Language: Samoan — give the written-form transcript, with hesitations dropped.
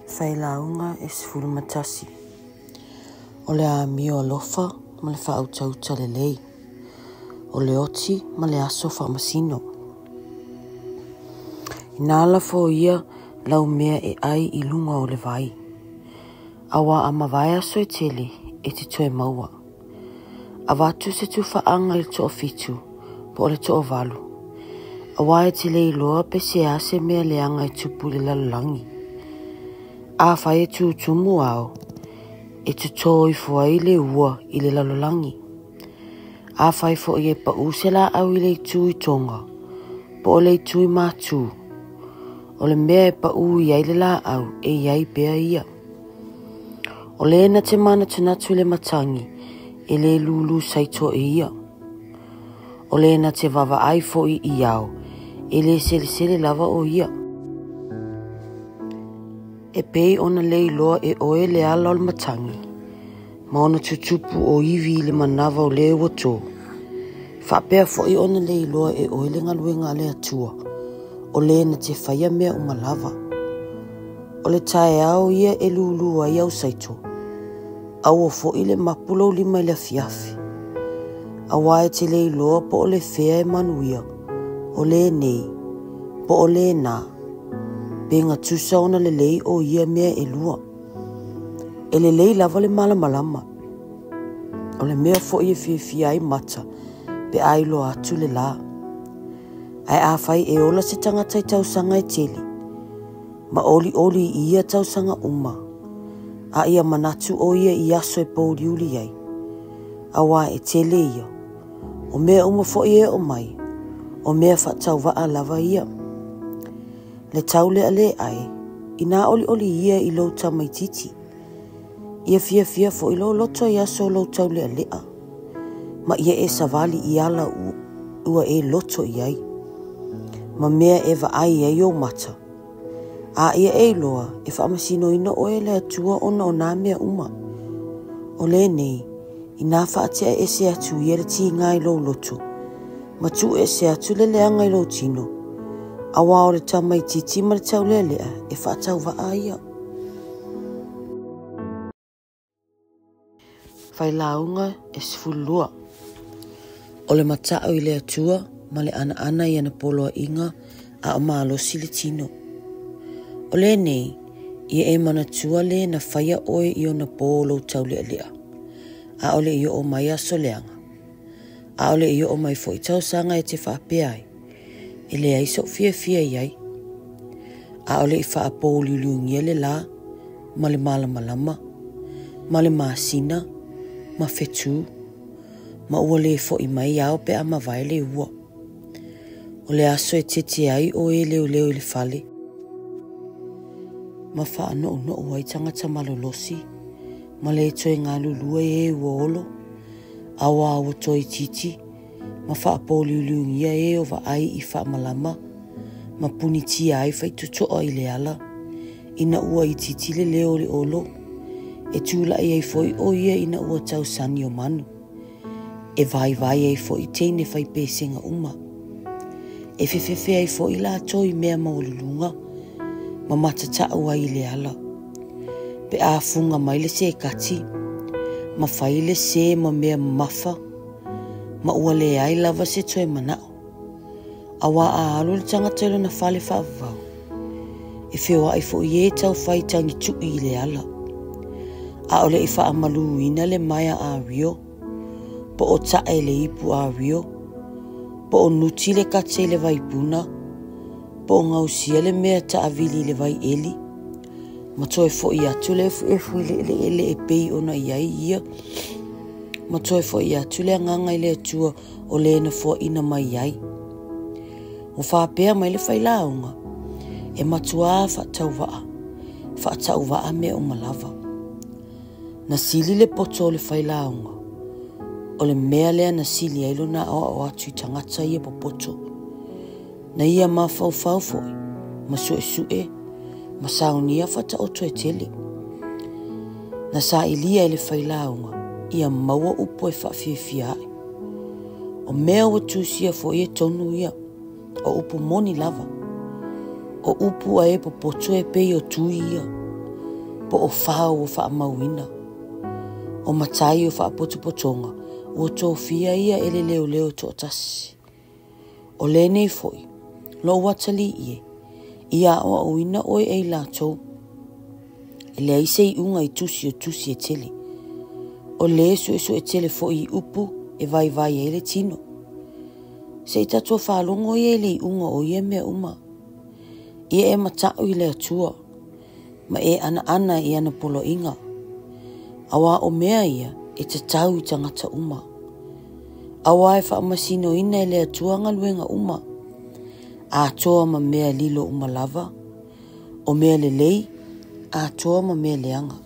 Failauga e 11. O le amio alofa ma le faautauta lelei. O le oti ma le aso faamasino. Inā lafoia lau mea e ai i luga o le vai. Auā a mavae aso e tele, e te toe maua. Avatu se tufaaga i le toafitu po o le toavalu, auā e te le iloa pe se a se mea leaga e tupu i le lalolagi. Afai e tutumu ao, e totō ifo ai le ua i le lalolagi. Afai foi e paʻū se laau i le itu i Toga, po o le itu i Matū, o le mea e paʻū i ai le laau e i ai pea ia. O le na te manatunatu i le matagi, e le lūlū saito e ia. O le na te vaavaai foi i ao, e le selesele lava o ia. E pei ona le iloa e oe le ala o le matagi, ma ona tutupu o ivi i le manava o le ua tō. Faapea foi ona le iloa e oe le galuega a le Atua, o le na te faia mea uma lava. O le taeao ia e lūlū ai au saito, aua foi le mapu lou lima i le afiafi. Auā e te le iloa po o le fea e manuia, o lenei, po o lenā, pe gatusa ona lelei o ia mea e lua. E lelei lava le malamalama. O le mea foi e fiafia ai mata pe a iloa atu le lā. Ae afai e ola se tagata i tausaga e tele, ma olioli i ia tausaga uma, a ia manatu o ia i aso e pouliuli ai, auā e tele ia, o mea uma foi e oo mai, o mea faatauvaa lava ia. Le taulealea e, inā olioli ia i lou tamaititi, ia fiafia foi lou loto i aso o lou taulealea, ma ia e savali i ala ua e loto i ai, ma mea e vaai ai ou mata. A ia e iloa e faamasinoina oe e le Atua ona o nā mea uma. O lenei, inā faatea ese atu ia le tigā i lou loto, ma tuu ese atu le leaga i lou tino, auā o le tamaititi ma le taulealea e faatauvaa ia. Failauga e 12. O le mata'u i le Atua ma le anaana i ana poloaiga a o malosi le tino. O lenei, ia e manatua le na faia oe i ona pō o lou taulealea, ʻaʻole i oo mai aso leaga. ʻAʻole i oo mai foi tausaga e te faapea ai, e leai soʻu fiafia i ai. ʻAʻole i faapouliuliugia le lā ma le malamalama, ma le masina, ma fetū, ma ua le foʻi mai ao pe a mavae le ua. O le aso e tete ai o e leoleo i le fale, ma faanoʻunoʻu ai tagata malolosi, ma le toe galulue e ua olo, auā ua toeitiiti, ma faapouliuliugia e o vaai i faamalama, ma punitia ai faitotoa i le ala, ina ua itiiti le leo o le olo, e tulaʻi ai foi o ia ina ua tausani o manu. E vaivai ai foi teine fai pesega uma. E fefefe ai foi latou i mea maualuluga, ma matataʻu ai i le ala. Pe a fuga mai le sekati, ma fai le sē ma mea mamafa, ma ua leai lava se toe manaʻo. Auā a alu le tagata i lona fale faavavau, e feoai foi e taufai tagituʻi i le ala. ʻAʻole i faamaluina le maea ʻāwio, po o taʻe le ipu ʻāwio, po o nuti le kate i le vaipuna, po o gausia le mea taavili i le vai ʻeli, ma toe foʻi atu le efuefu i le eleele e pei ona i ai ia, ma toe foʻi atu le agaga i le Atua o le na foaina mai ai. Ua faapea mai le failauga, e matuā faatauvaa, faatauvaa mea uma lava. Na sili le poto o le failauga, o le mea lea na sili ai lona aoao atu i tagata ia popoto. Na ia mafaufau foi, ma suesue, ma saunia faataoto e tele. Na sailia e le failauga, ia maua upu e faafiafia aʻe. O mea ua tusia foi e tonu ia, o upu moni lava. O upu a e popoto e pei o tui ia. po o fao ua faamauina. O matai o faapotopotoga ua tofia ia e le leoleo e toatasi. O lenei foi, lou atalii e, ia aoaoina oe e i latou. E leai se iuga i tusi o tusi e tele. O le suesue tele foi i upu e vaivai ai le tino. Se i tatou faalogo ia i le iuga o ia mea uma. Ia e mata'u i le Atua ma e anaana i ana poloaiga, auā o mea ia e tatau i tagata uma. Auā e faamasinoina e le Atua galuega uma, atoa ma mea lilo uma lava, o mea lelei, atoa ma mea leaga.